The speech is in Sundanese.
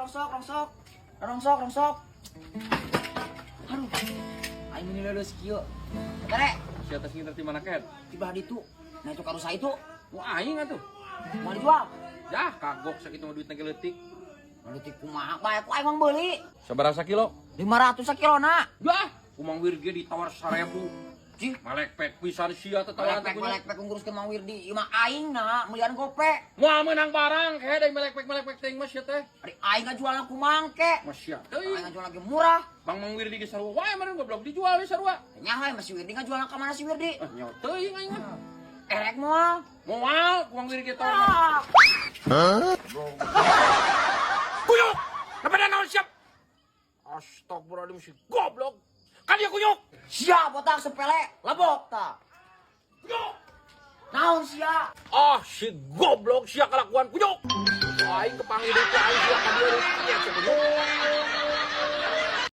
Rongsok, rongsok. Rongsok, rongsok. Aduh. Aing meni leuleus kieu. Tere, Sia tas nginter ti mana, Ket? Tiba ditu. Nah, itu karusa itu. Mau aing atuh. Mau dijual? Yah, kagok sakitu mah duitna ge leutik. Leutik kumaha bae, ku aing mah beuli. Sabaraha sakilo? 500 sakilona. Yah, ku Mang Wirdi ditawar 1000. Cih, Malekpek pisan sia teh tawaran teh malekpek kunyuk. Malekpek nguruskeun Mang Wirdi, ieu mah aing na meulian gope. Moal meunang barang kehe deui melekpek-melekpek teuing mah sia teh. Ari aing ngajualna ku mangke. Mah sia Aing teuing. ngajual lagi murah. Bang Mang Wirdi ge sarua wae meureun, goblok, dijual we sarua. Nya we, masih Wirdi ngajualna ka mana si Wirdi? Ah, nyawa teuing aing mah. Erek moal. Moal ku Mang Wirdi ge tawar. Ah. Kuyuk! Kepada naon siap? Astagfirullahaladzim, si goblok. Kan dia kuyuk. Sia botak sepele, lebok ta. Kuyuk. Naon sia? Ah, si goblok sia kelakuan kuyuk. Aing kepanggil deui ku aing sia.